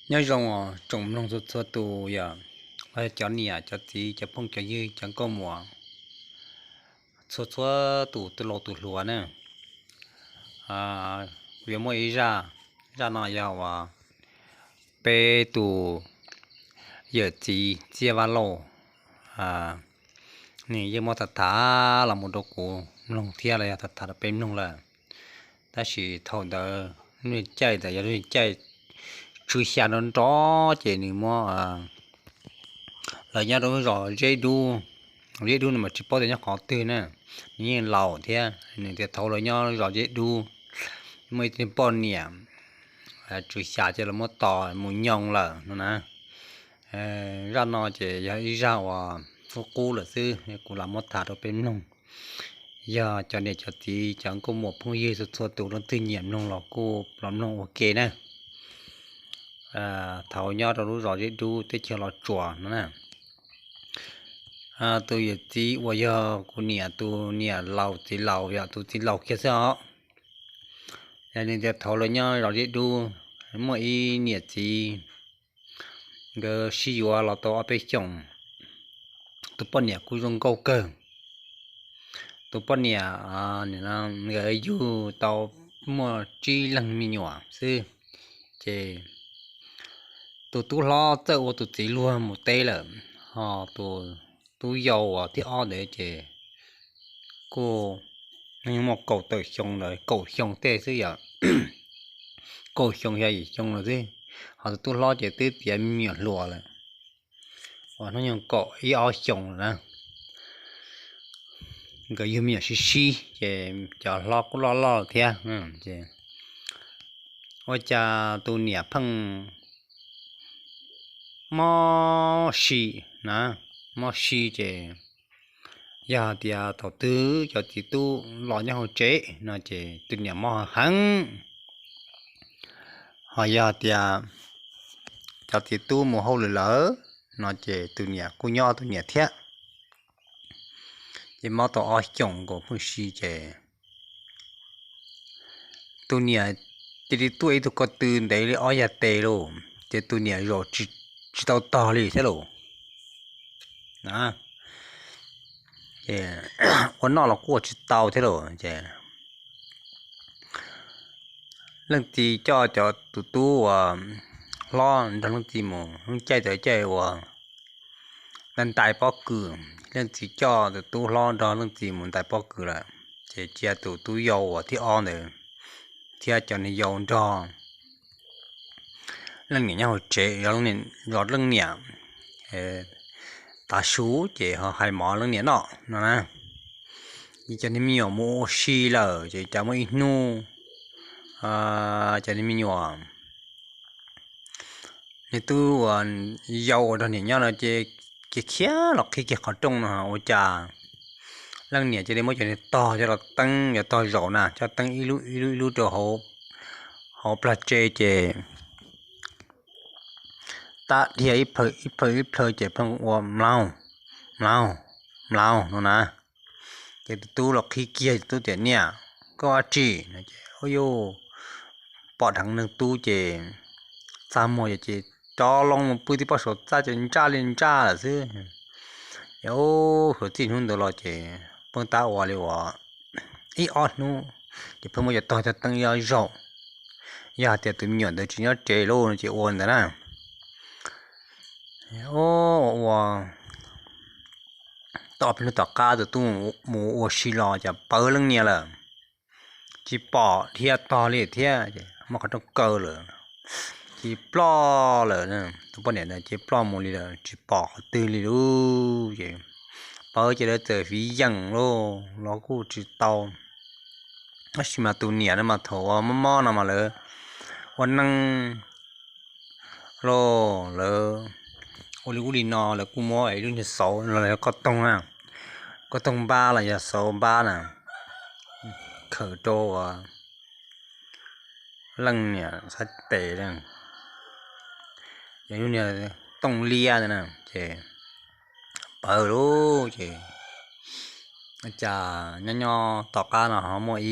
Nyob zoo os tsoom mloog txhua txhua tus, yog cov niam cov txiv cov phooj cov ywg cov nkauj muam, txhua txhua tus, tus laus tus hluas na. Kuv yuav muaj ib zaj, zaj no yog uas peb tus yawm txiv Txiaj Vaj Lauj, nws yeej muab tham tham los mus rau kuv mloog thiab los yog tham tham rau peb mloog lawm. Tab sis thaum ntawd, caij ntawd yog caij tswv xya nrov nrov ces nws muab, lawv nyob rau zos Zeb Dub. Zeb Dub no mas tsis paub tias nyob qhov twg na, nws yeej laus thiab. Nws tias thaum lawv nyob zos Zeb Dub, muaj ib tug poj niam tswv xya ces lawv muab tos mus nyoos lawm no na. Zaj no ces yog ib zaj uas qub qub lawm xwb, kuv lam muab tham rau peb mloog. Yog cov niam cov txiv cov nkauj muam phooj ywg txhua txhua tus leej twg nyiam mloog los kuj los mloog ua ke na. Thaum nyob rau lub zos Zeb Dub teb chaws Los Tsuas no na, tus yawm txiv uas yog kuv niam tus niam laus txiv laus, yog tus txiv laus kiag xwb os. Yog li ntawd thaum lawv nyob zos Zeb Dub, muaj ib niam txiv, nkawd sib yuav los tau ob peb xyoos, tus poj niam kuj zoo nkauj kawg. Tus poj niam, nkawd yug tau muaj tsib leeg me nyuam xwb, ces tus tub hlob txawj ua tus txiv luag mus teb lawm, ho tus tub yau uas thib ob ntawd ces kuj muaj kaum tawm xyoo lawm, kaum xyoo tej xwb yom, kaum xyoo xya yim xyoo lawm xwb. Ho tus tub hlob ces twb tiav me nyuam hluas lawm, uas hnub nyoog kaum ib ob xyoos lawm na. Nkawd yug me nyuam sib sib ces cov hlob kuj loj loj thiab. Ua cas tus niam pheej mob si na, mob si ces yog hais tias thaum twg cov txiv tub los nyob hauv tsev no ces tus niam mob heev. Ho yog hais tias cov txiv tub mus hauj lwm lawm no ces tus niam kuj nyob tus niam thiab. Ces mob tau ob xyoos nkaus pheej si ces tus niam cia li tuaj ib tug ko tw ntev li ob yas tes lauj, ces tus niam zaum tsis tau tog li thiab lauj. Ua noj los kuj ua tsis tau thiab lauj. Ces leej txiv coj cov tus tub uas hlob nrog leej txiv mus, lub caij ntawd caij uas ntais ntais pob kws, leej txiv coj tus tub hlob nrog leej txiv mus ntais pob kws lawm, ces cia tus tub yau uas thib ob ntawd thiab cov niag yau nrog leej niam nyob hauv tsev, zov leej niam tav su ces ho hais mov leej niam noj no na. Ces cov niag me nyuam mus ua si lawm ces cas muaj ib hnub cov niag me nyuam, niag tub uas yau uas nrog niam nyob no ces khiav khiav los qhib kiag qhov rooj no ua cas leej niam cia li muab cov niag tog coj los teeb, cov tog zaum na, coj teeb ib lub ib lub ib lub rau hauv plag tsev ces tab dhia ib plhaw ib plhaw ib plhaw ces pheej ua mlaug mlaug mlaug no na. Ces tus tub los qhib kiag, tus tub tias, Niam, koj ua dab tsi? no ces, Ua yuj, pom dheev neeg tub ces txaj muag ces rov loo mus pw tib pob saum txaj ces ntsaj li ntsaj lawm xwb. Ces ua suav txij hnub ntawd los ces pheej tab ua li uas ib ob hnub ces pheej muab cov tog coj teeb ib ob zaug. Yog hais tias tus me nyuam ntawd tsis nyob tsev lauj no ces ua li ntawd na. Ua ua tau ob peb hnub tom qab tus tub mus ua si los cas pawv leej niam lawm, tsis pom dhia tog li thiab, muab qhov rooj kaw lawm, ces ploj lawm. Tus poj niam ntawd ces ploj mus li lawm, tsis pom qhov twg li lauj. Ces pawv ces lawv txawm fiv yeem lauj los kuj tsis tau. Tab sis mas tus niam no mas thaum uas mob mob no mas lawv ua neej lauj, lawv ua li ub li no lawv kuj muab ib lub niag xauv los yog koj toog na, koj toog npab los yog xauv npab na, khawm rau uas leej niam sab tes, yog lub niag tooj liab ntawd na, ces pawv lauj. Ces cas nyob nyob tom qab no ho muaj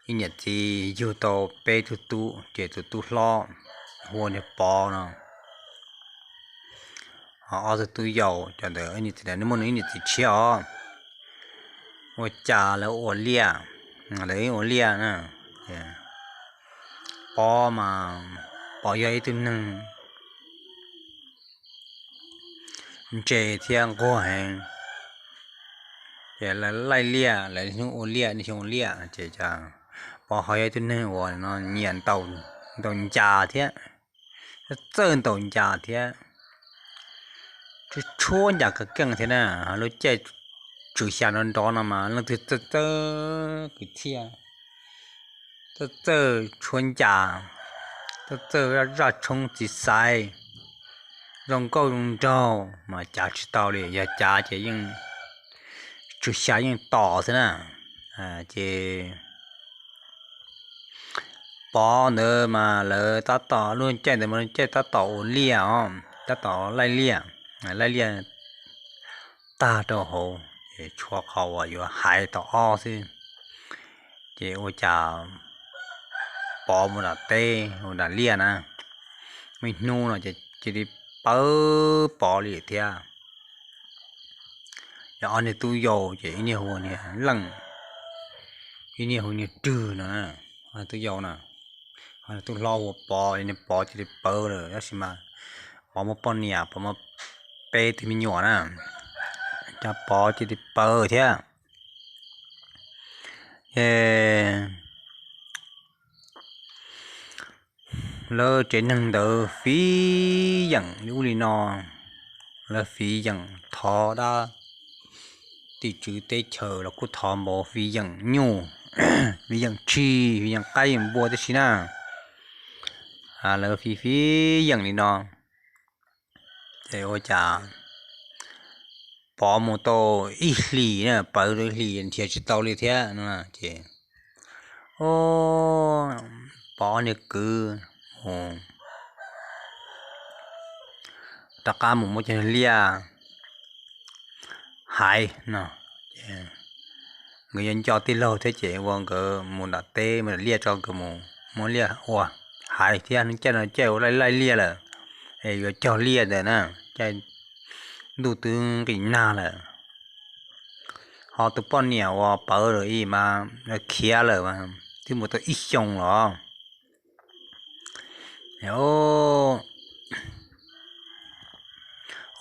ib ib niam txiv yug tau peb tug tub, ces tus tub hlob hu ua niag Pov no, ho ob tug tub yau, cov ntawd niam txiv, muaj ib niam txiv tshiab os. Ua cas lawv ua liaj, lawv ua liaj na, Pov mas, Pov yog ib tug neeg ntse thiab nquag heev. Ces lawv laij liaj, lawv ua liaj, niaj hnub ua liaj, ces Pov ho yog ib tug neeg uas nyiam ntaus ncas thiab, txawj ntaus ncas thiab, tshuab ncas kawg keej thiab na. Lub caij tswv xya nrov nrov no mas leej twg txawj txawj kwv txhiaj, txawj txawj tshuab ncas, txawj txawj zaj tshoob txiv xaiv, zoo nkauj zoo nraug mas cav tsis tau li, yog cav ces yeej tswv xya yeej tom xwb na. Ces Pov ntawd mas lawv tab tom, lub caij ntawd mas lub caij tab tom ua liaj os, tab tom laij liaj, laij liaj tag rau hauv, tshuav qhov uas yuav hais tom ob xwb. Ces ua cas Pov mus nram teb, mus nram liaj na, muaj ib hnub no ces cia li pawv Pov li thiab. Yog ob niag tub yau ces ib niag hu niag Leej, ib niag hu niag Rwg no, tub yau na. Ho tub hlob hu ua Pov, niag Pov cia li pawv lawm, tab sis mas Pov muaj poj niam, Pov muaj peb tug me nyuam na, cas Pov cia li pawv thiab. Lawv tsev neeg ntawd fiv yeem li ub li no, lawv fiv yeem thov dab, tim tswv teb chaws los kuj thov npaum, fiv yeem nyuj, fiv yeem tshis, fiv yeem qaib yeem npua tib si na. Lawv fiv fiv yeem li no, ces ua cas Pov mus tau ib hlis na, pawv tau ib hlis nrhiav tsis tau li thiab no ces Pov niag kwv mus rov qab mus muab cov liaj hais no, nkawd yuav nco tij laug thiab ces ua nkawd mus nram teb mus nram liaj tso, nkawd mus muab liaj ua hais thiab, caij no caij ua laij liaj lawm, es yuav cog liaj ntawd na, caij ntuj twb nqis nag lawm. Ho tus poj niam uas pawv lawm ib mas khiav lawm, twb mus tau ib xyoos los.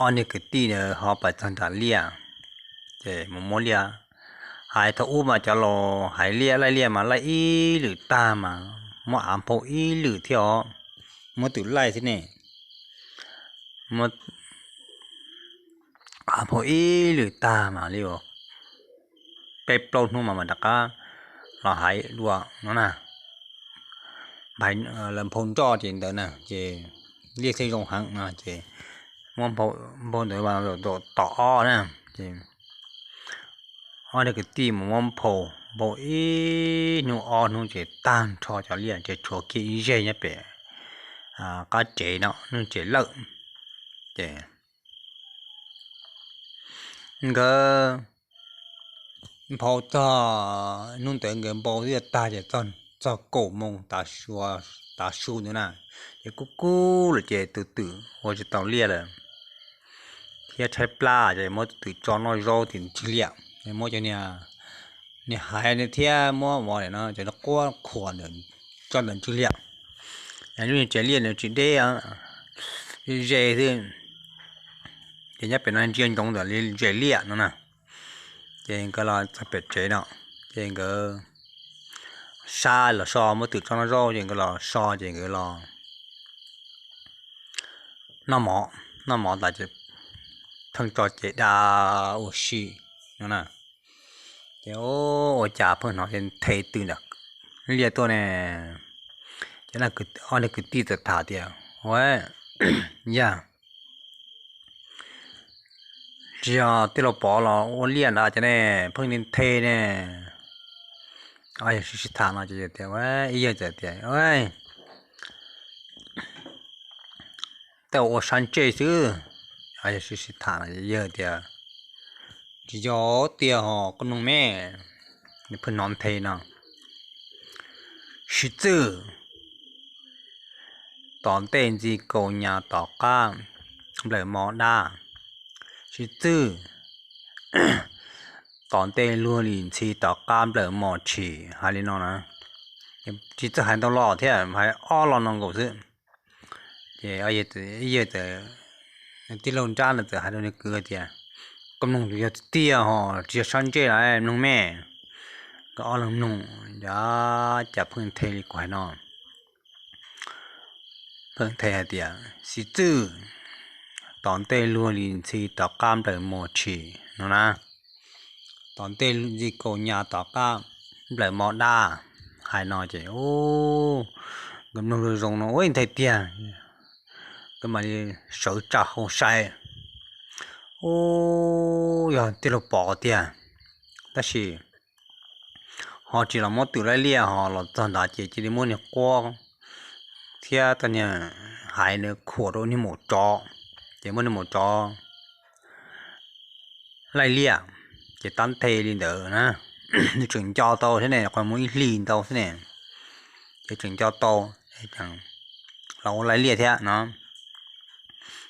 Ob niag kwv tij ntawd ho pais txog nram liaj, ces mus muab liaj hais. Thaum ub mas cov laus hais liaj, laij liaj mas laij ib lwm tag mas muab av nphau ib lwm thiab os, muab twm laij xwb ne, muab av nphau ib lwm tag mas li peb plaub hnub mas mam rov qab los hais dua no na. Lawv nphau nroj ces ntawd na, ces liaj thiaj zoo heev no ces muab nphau ntawd tom ob na, ces ob niag kwv tij mus muab nphau, nphau ib hnub ob hnub ces tag nrho cov liaj, ces tshuav kiag ib zeg nyob pem qab tsev no, ib tsev lawj. Ces nkawd nphau txog hnub ntawd nkawd nphau twb yuav tag ces txog kaum moos tav su ntawd na, ces kub kub lawm ces tus twm ua tsis tau liaj lawm, thiab tshaib plab ces muab tus twm tso noj zaub tim ntswg liaj, muab cov niag hais thiab muab ua no cov quab khuam tso ntawm ntswg liaj. Lub tsev liaj nws tsis deb, ze xwb, ces nyob pem no ntsia ntsoov ntawm li tsev liaj no na. Ces nkawd los txog pem tsev no, ces nkawd sab los so, muab twm tso noj zaub ces nkawd los so, ces nkawd los noj mov, noj mov tas ces pheej tso cev da ua si no na. Ces ua cas pheej hnov nthe twg ntawm liaj tuaj ne. Ces ob niag kwv tij txawm tham tias, Ua, yog tsis yog tij laug Pov los ua liaj ntawd ces ne, pheej nthe ne. Yawg sib sib tham no ces tias, ib yawg txawm tias, Tej ua sab ntsej xwb. Yawg sib sib tham no yawg tias, Tsis yog tiag ho koj mloog me, nws pheej hnov nthe no. Sib txwj, tom ntej ntxi kaus nyas tom qab nplawm mos dab. Sib txwj, tom ntej luag lim ntxhi tom qab nplawm mos tshis, hais li no na. Tsis txawj hais ntau los thiab, hais ob los no nkaus xwb. Ces tij laug nrab ntawd txawm hais rau nws kwv tias, koj mloog yog tiag ho tsis yog sab ntsej los mloog me. Nkawd ob leeg mloog, cas pheej nthe li kuv hais no. Pheej nthe hais tias, sib txwj, tom ntej luag lim ntxhi tom qab nplawm mos tshis no na. Tom ntej ntxi kaus nyas tom qab nplawm mos dab. Hais no ces nkawd mloog zoo zoo no ua nthe tiag, nkawd mam li sawv tsa hau sai. Ub, yog tij laug Pov tiag, tab sis ho tsis los muab twm laij liaj, ho los txog ntawd ces cia li muab niag quab thiab tau niag haiv ntawd khuam rau niag maum tsov, ces muab niag maum tsov laij liaj, ces tab nthe li ntawd na. Nws tseem nco tau thiab ne, qhov muaj ib hlis ntau xwb ne, ces tseem nco tau, los ua laij liaj thiab no.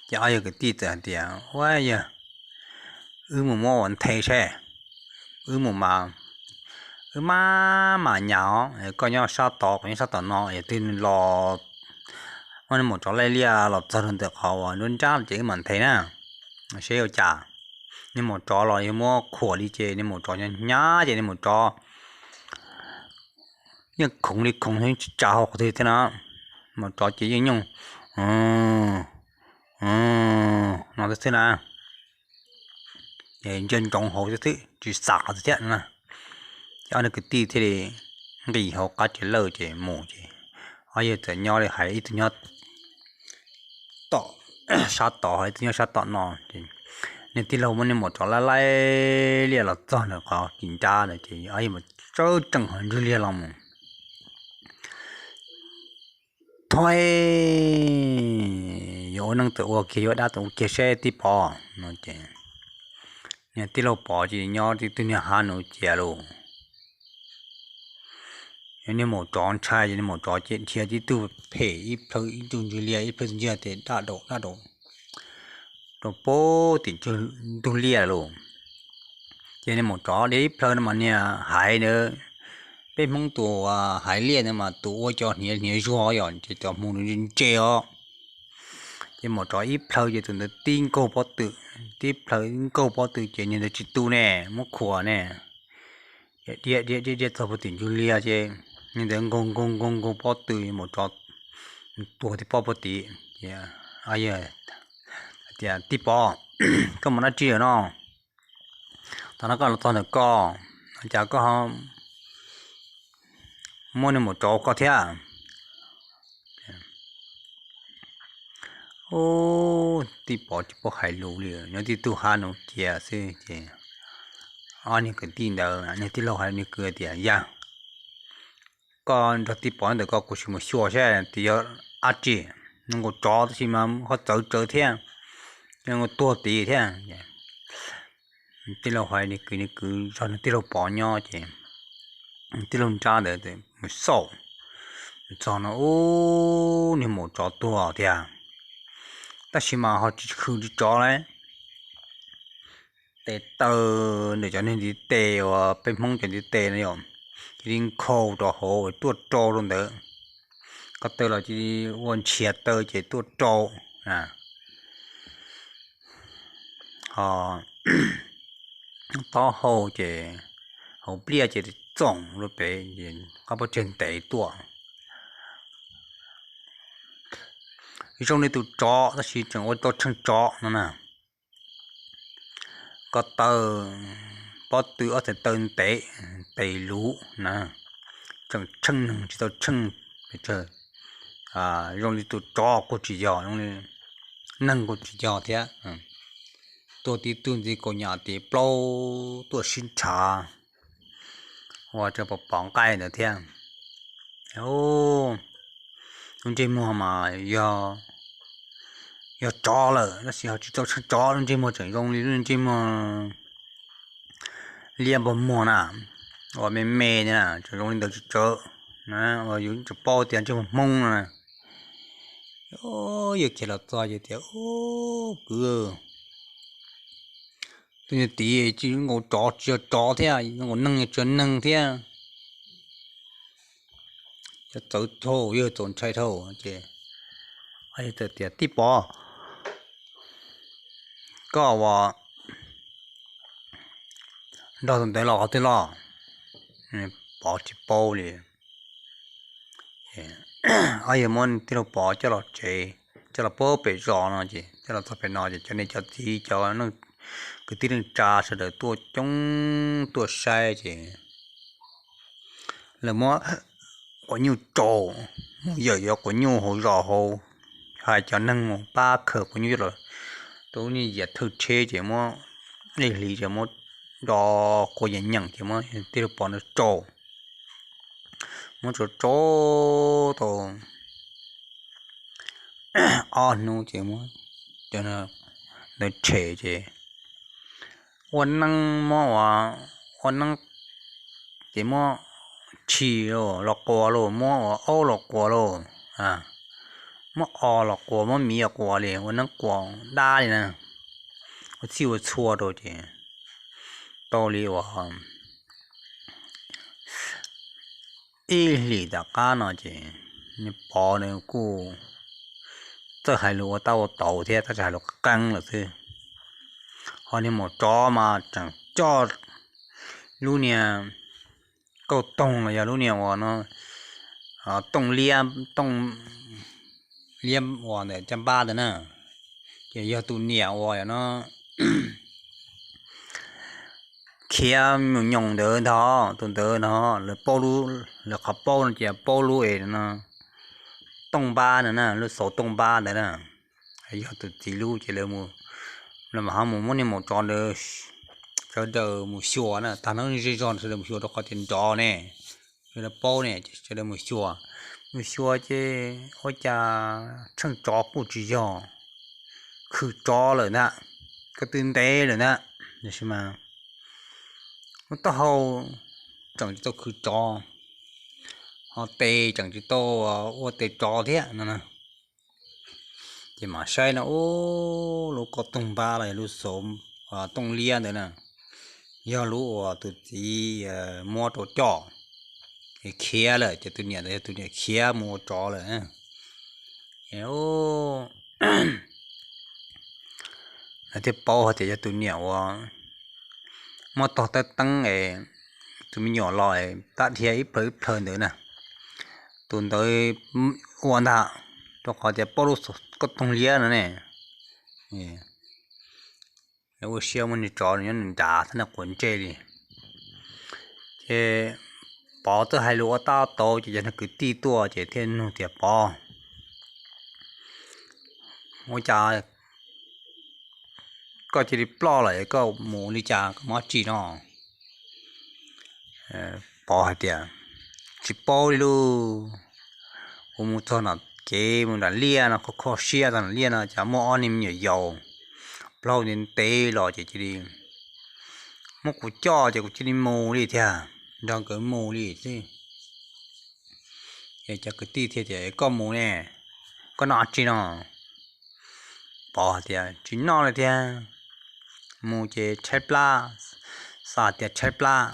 Ces ob yawg kwv tij txawm hais tias, ua yawg, wb mus muab ua nthe seb, wb mus mas, wb maj mam nyas os, koj nyob sab tod kuv nyob sab tom no, yog twg los muab niag maum tsov laij liaj los txog rau ntawm qhov uas nruab nrab ces wb mam nthe na, seb ua cas. Niag maum tsov los yog muab khuam li ces niag maum tsov hnyav hnyav ces niag maum tsov yeej khoov li khoov, tsis tsa hau qhov twg thiab no. Maum tsov ces yeej nyooj no xwb xwb na, ntsia ntsoov hauv xwb xwb tsis xam qhov twg thiab no na. Ces ob niag kwv tij thiaj li nqis hauv qab tsev lawj ces mus ces ob yawg txawm nyob li hais ib tug nyob tom sab tod, ib tug nyob sab tom no ces niag tij laug muab niag maum tsov laij laij liaj los txog ntawm qhov kis nrab ntawd ces ob yawg mus tsawb tsees hauv ntswg liaj los mus. Thov, yuav ua neej txawm ua kiag, yuav dab txawm ua kiag seb tij Pov no ces niag tij laug Pov ces nyob tib tug niag hav nuv cia lus. Yog niag maum tsov ntshai ces niag maum tsov ces dhia tib tug phem ib plhaw ib tug ntswg liaj ib plhaw tus ntswg liaj ces daj daum daj daum rau pem tim ntug liaj lawm. Ces niag maum tsov dhia ib plhaw no mas niag haiv ntawd, peb Hmoob tus haiv liaj ntawd mas tus ua cov hniav hniav zuag yom, ces cov hmuv ntse os. Ces maum tsov ib plhaw ces tus ntawd tib nkaug pob tw, tib plhaw ib nkaug pob tw ces niag ntawd tsis tu ne, muab khuam ne. Dhia dhia dhia dhia txog puag tim ntug liaj ces niag ntawd nkaug nkaug nkaug nkaug pob tw, maum tsov tuag tib pob puag tim. Ces tias, tij Pov, koj mus dab tsi lawm no? Thaum no koj los txog ntawm ko, cas koj ho muab niag maum tsov ua koj thiab? Ub, tij Pov tsis paub hais lus li, nyob tib tug hav nuv cia xwb ces ob niag kwv tij ntawd, niag tij laug hais niag kwv tias, yog koj nrog tij Pov ntawm ko kuv sim mus xyuas saib tias yog dab tsi. Nws nkaus tsov tab sis mas ho txawv tsawv thiab, nws nkaus tuag tid thiab. Tij laug hais niag kwv, niag kwv zog nws tij laug Pov nyob ces tij laug nrab ntawd mus xauj, txog no ub, niag maum tsov tuag tiag, tab sis mas ho tsis khw tsis tsov li. Tes taw ntawm cov niag ntiv tes uas peb Hmoob cov ntiv tes no yom, cia li nkhaus rau hauv tuaj rau rau ntawd. Ko taw los cia li ua ntshiav taw ces tuaj rau. Ho taub hau ces, hauv pliaj ces txoom rau pem, qab pob tseg ntev tuaj. Zoo li tus tsov tab sis tseem ua tau tsheej tsov no na. Ko taw, pob tw ob txhais taw ntev, tes luv na, tseem tsheej neeg tsis tau tsheej pes tsawg. Zoo li tus tsov kuj tsis yog, zoo li neeg kuj tsis yog thiab. Tuaj tib tug ntxiv kaus nyam tis plaub tuaj sib nrhav, ua rau pom pom nqaij ntawd thiab. Lub ntsej muag mas yog tsov lawm tab sis ho tsis tau tsheej tsov, lub ntsej muag tseem zoo li lub ntsej muag liab npog muag na, uas me me na, tseem zoo li ntawd tsawv tsawv. Uas yus tsis paub tias ntsej muag Hmoob no na. Yawg khiav los txog ces tias, Ub, kwv, tus niag tid tsis zoo nkaus tsov tsis yog tsov thiab, zoo nkaus neeg tsis yog neeg thiab. Yawg txawv dhau, yawg txaus ntshai dhau ces tias, Tij Pov, koj ua nrog tus ntawd los qhov twg los? Pov tsis paub li. Ob yawg muab tij laug Pov coj los tsev, coj los puag pem zos no ces coj los txog pem no ces cov niam cov txiv cov kwv tij neej tsa sawv daws tuaj coob tuaj saib ces lawv muab quav nyuj rau, mus yawm yuav quav nyuj hauv zos hauv, hais cov neeg mus pab khaws quav nyuj los rau lub niag yias thawj tsheb ces muab ib hlis ces muab do quav yeem nyeem ces muab tij laug Pov ntawd rau, muab rau rau tau ob hnub ces muab cov ntawd tshem ces ua neeb muab ua, ua neeb ces muab tshis los quas lauj, muab ua aub los quas lauj, muab os los quas, muab miv los quas li, ua neeb quas dab li na, ua txhij ua txhua rau ces tau li uas ib hlis tom qab no ces niag Pov nws kuj txawj hais lus ua tab ua tauv thiab, tab sis hais lus qeeb lawm xwb. Ho niag maum tsov mas tseem coj lub niag kauj toog los yog lub niag uas no tooj liab, tooj liab uas ntawm caj npab ntawd na, ces yog tus niam uas no khiav nyoos nyoos ntawd ntag, tus ntawd no lawv paub, lawv qhov paub no ces paub lub es no tooj npab ntawd na, lub xauv tooj npab ntawd na, yog tus txiv lub ces lawv mus, lawv mam ho mus muab niag maum tsov ntawd sawv daws mus xyuas na, tag nrho zej zog sawv daws mus xyuas rau qhov tias nrov ne, sawv daws paub ne, sawv daws mus xyuas. Mus xyuas ces ua cas tsheej tsov kuj tsis yog, khwv tsov lawm ntag, ko tw ntev lawm ntag, tiam sis mas lub taub hau tseem tsis tau khwv tsov, ho tes tseem tsis tau ua tes tsov thiab no. Ces mam saib no, ub, lub kauj toog npab los yog lub xauv tooj liab ntawd na, yog lub uas tus txiv muab rau coj, khiav lawm, ces tus niam ntawd yog tus niam khiav mus ua tsov lawm. Lawv thiaj paub hais tias yog tus niam uas muab tog tab teeb es tus me nyuam los es tab dhia ib plhaw ib plhaw ntawd na, tus ntawd ua ntag, rau qhov tias paub lub kauj toog liab no ne. Ua siab muab niag tsov nyob nws nrad thiab na, quav ntsej li. Ces Pov txawj hais lus ua tab tauv ces cov kwv tij tuaj ces thiaj nug tias, Pov, ua cas koj cia li ploj lawm, koj mus li cas, koj mus dab tsi no? Pov hais tias, Tsis paub li lauj, kuv mus txog nram kev mus nram liaj no, kho kho siab txog nram liaj no cas muaj ob niag me nyuam yaus plaub ntev ntev los ces cia li muab kuv coj ces kuv cia li mus li tiag, nrog nkawd mus li xwb. Ces cov kwv tij thiaj tias, Koj mus ne, koj noj dab tsi no? Pov hais tias, Tsis noj li tiag, mus ces tshaib plab, xav tias tshaib plab,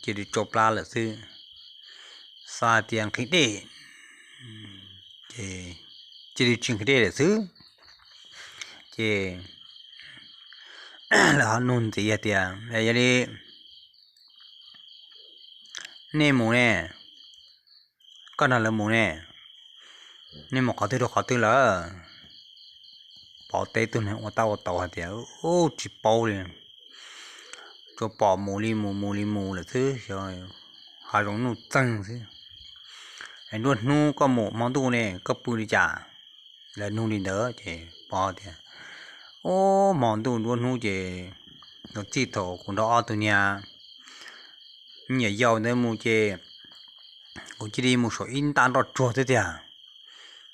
cia li tsau plab lawm xwb, xav tias nqhis dej, ces cia li tsis nqhis dej lawm xwb. Ces lawv ho nug ntxiv hais tias, Yog li nej mus ne, koj nrog lawv mus ne, nej mus qhov twg rau qhov twg lawm? Pov teb tus neeg ua tab ua tauv hais tias, Ub, tsis paub li, tsuas pom mus li mus mus li mus lawm xwb, xyov, hav zoov nuj txeeg xwb. Nruab hnub koj mus hmo ntuj ne koj pw li cas? Lawv nug li ntawd ces Pov tias, Ub, hmo ntuj nruab hnub ces thaum txij thaum kuv nrog ob tug niag me nyuam yaus ntawd mus ces kuv cia li mus saum ib nta nroj tsuag xwb tiag,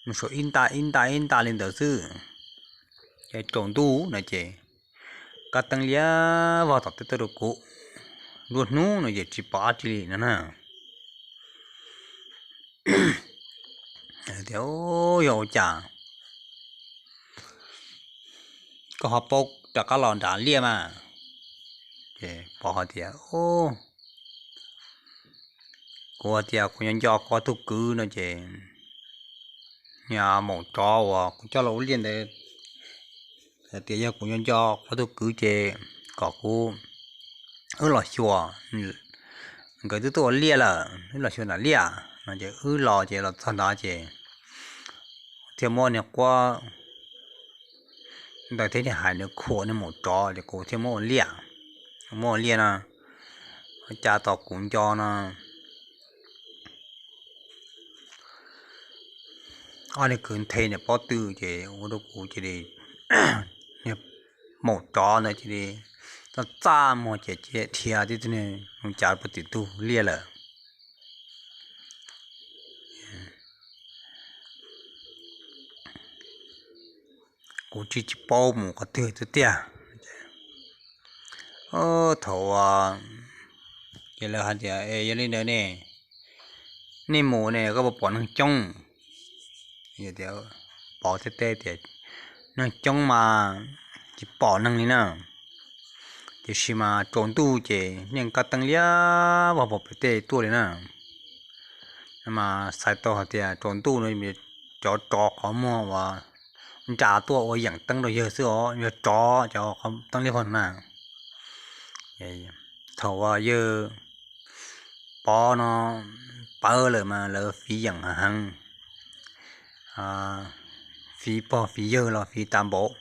mus saum ib nta ib nta ib nta li ntawd xwb. Ces tsaus ntuj no ces kab teeb liab vog tom tej tuaj rau kuv, nruab hnub no ces tsis pom dab tsi li no na. Tias, Yog ua cas koj ho paub rov qab los nram liaj mas? Ces Pov hais tias, Kuv hais tias kuv nyob nco kuv ob tug kwv no ces, yog maum tsov uas kuv coj los ua liaj ntawd, hais tias yog kuv nyob nco kuv ob tug kwv ces kom kuv, wb los xyuas, nkawd twb tuaj ua liaj lawm, wb los xyuas nram liaj no ces wb los ces los txog ntawd ces thiaj muab niag quab ntawd thiab niag hais nws khuam niag maum tsov ces kuv thiaj muab ua liaj, muab ua liaj no, cas tos kuv nco no ob niag kwv nthe niam pob tw ces ua rau kuv cia li, niag maum tsov ntawd cia li txaj txaj muag ces cia li dhia tib tug niag mus cav puag tim ntug liaj lawm. Kuv tsis tsis paub mus qhov twg xwb tiag. Thaum, ces lawv hais tias, Es yog li ntawd ne, nej mus ne koj puas pom neeg coob? Pov thiaj teb tias, Neeg coob mas tsis pom neeg li na, tiam sis mas tsaus ntuj ces yeej kaj teeb liab vog pom pem tej tuaj li na. Mas xaiv tau hais tias tsaus ntuj no cov tsov qhov muag uas nra tuaj ua yeem teeb rau yawg xwb os, yog tsov cov qhov teeb liab vog na. Thaum uas yawg Pov no pawv lawm mas lawv fiv yeem heev, fiv pog fiv yawg los fiv tas npaum,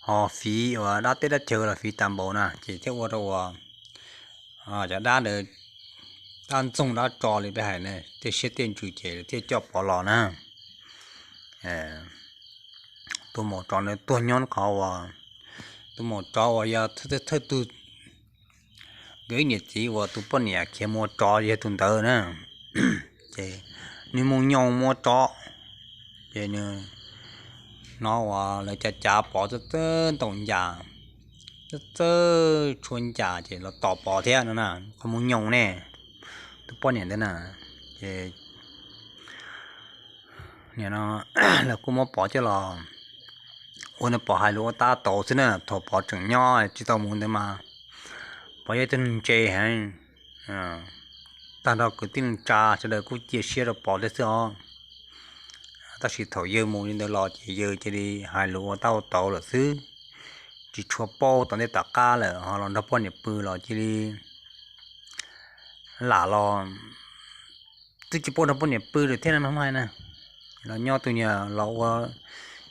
ho fiv uas dab teb dab chaw los fiv tas npaum na ces thiaj ua rau uas cov dab ntawd, dab ntxoog dab tso li peb hais ne, tej siab tej ntsws ces thiaj coj Pov los na. Tus maum tsov ntawd tuag nyob qhov uas, tus maum tsov uas yog thawj tug, nkawd ib niam txiv uas tus poj niam khiav mus ua tsov yog tus ntawd na. Ces nws mus nyoos mus ua tsov, ces nws hnov uas lawv cav cav Pov txawj txawj ntaus ncas, txawj txawj tshuab ncas ces los tom Pov thiab no na, qhov mus nyoos ne, tus poj niam ntawd na. Ces nim no lawv kuj muab Pov coj los ua, nws Pov hais lus ua tab tau xwb na, thaum Pov tseem nyob tsis tau mus ntawd mas Pov yog ib tug neeg ntse heev, tag nrho kwv tij neej tsa sawv daws kuj cia siab rau Pov thiab xwb os. Tab sis thaum yawg mus li ntawd los ces yawg cia li hais lus ua tab ua tau lawm xwb, tsis tshua paub tom ntej tom qab lawm, ho los nrog poj niam pw los cia li lam los, twb tsis paub nrog poj niam pw lawm thiab na, mas hais na, los nyob tus niag los ua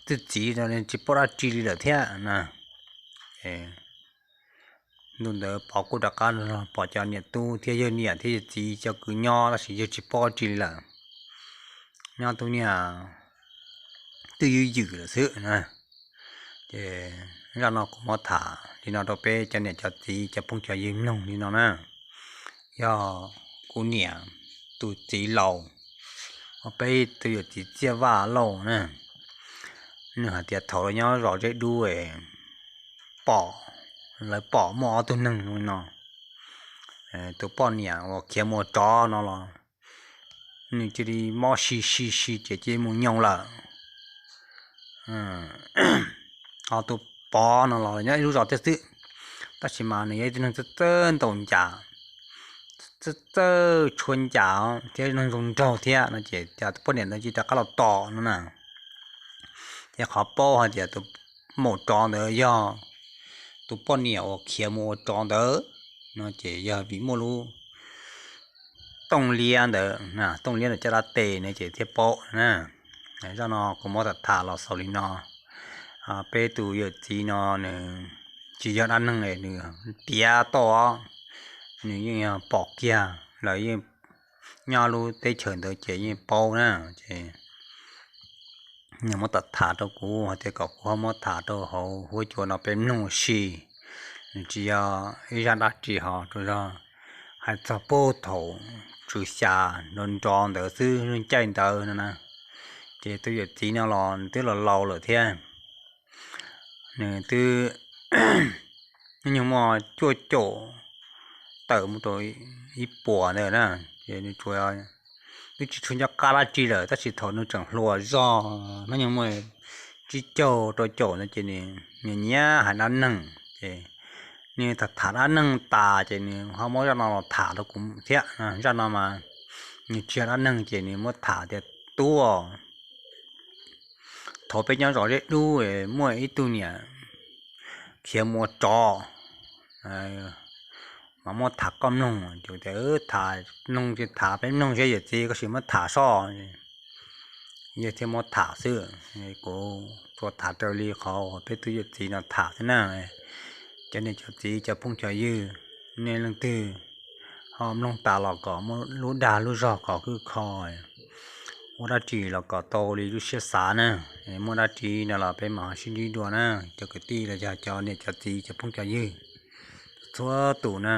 tus txiv tsis paub dab tsi li lawm thiab na. Ntu ntawd Pov kuj rov qab los pom cov niam tub thiab yawg niam thiab yawg txiv cov kwv nyob tab sis yawg tsis paub dab tsi li lawm, nyob tus niag twb ywj ywm lawm xwb na. Ces zaj no kuv muab tham li no rau peb cov niam cov txiv cov phooj cov ywg mloog li no na. Yog kuv niam tus txiv laus, peb tus yawm txiv Txiaj Vaj Lauj na, nws hais tias thaum lawv nyob zos Zeb Dub pom, lawv pom muaj ob tug neeg no, tus poj niam uas khiav mus ua tsov no los nws cia li mob si si si ces cia li mus nyoos lawm. Ho tus Pov no los nyob ib lub zos thiab xwb, tab sis mas nws yog ib tug neeg txawj txawj ntaus ncas, txawj txawj tshuab ncas thiab neeg zoo nraug thiab no ces cas tus poj niam ntawd cia li rov qab los tom no na. Ces qhov paub hais tias tus maum tsov ntawd yog tus poj niam uas khiav mus ua tsov ntawd no ces yog vim muaj lub tooj liab ntawd, tooj liab ntawd caj dab tes no ces thiaj paub na. Zaj no kuv muab tham tham los xaus li no. Peb tus yawm txiv no nws tsis yog dab neeg, nws piav tau, nws yeej yog pom kiag lawv yeej nyob lub teb chaws ntawd ces yeej paub na. Ces nws muab tham tham rau kuv hais tias kom kuv ho muab tham rau hauv huab cua no peb mloog ua si. Nws tsis yog ib zaj dab tsi ho rau zog hais txog puag thaum tswv xya nrov nrov ntawd xwb, lub caij ntawd no na. Ces tus yawm txiv no los nws twb los laus lawm thiab, nws twb hnub nyoog muaj cuaj caum tawm mus rau ib puas ntawd na. Ces nws tsuas twb tsis tshua nco qab dab tsi lawm, tab sis thaum nws tseem hluas zog, hnub nyoog muaj tsib caug rau caum no ces nws nyiam nyiam hais dab neeg ces nws tham tham dab neeg tas ces nws ho muab zaj no los tham rau kuv thiab. Zaj no mas nws tsis yog dab neeg ces nws muab tham tias, Tub, thaum peb nyob zos Zeb Dub muaj ib tug niam khiav mus ua tsov, mas muab tham koj mloog. Ces tham mloog ces tham peb mloog saib yawm txiv, koj sim muab tham soj. Yawg thiaj muab tham xwb. Kuv tsuas tham raws li qhov uas peb tus yawm txiv no tham xwb na. Cov niam cov txiv cov phooj cov ywg, nej leej twg ho mloog tas los kom muaj lub dag lub zog kom khwb kho, ua dab tsi los kom tau li lub siab xav na. Muaj dab tsi no los peb mam ho sib ntsib dua na, cov kwv tij los yog cov niam cov txiv cov phooj cov ywg txhua tus na.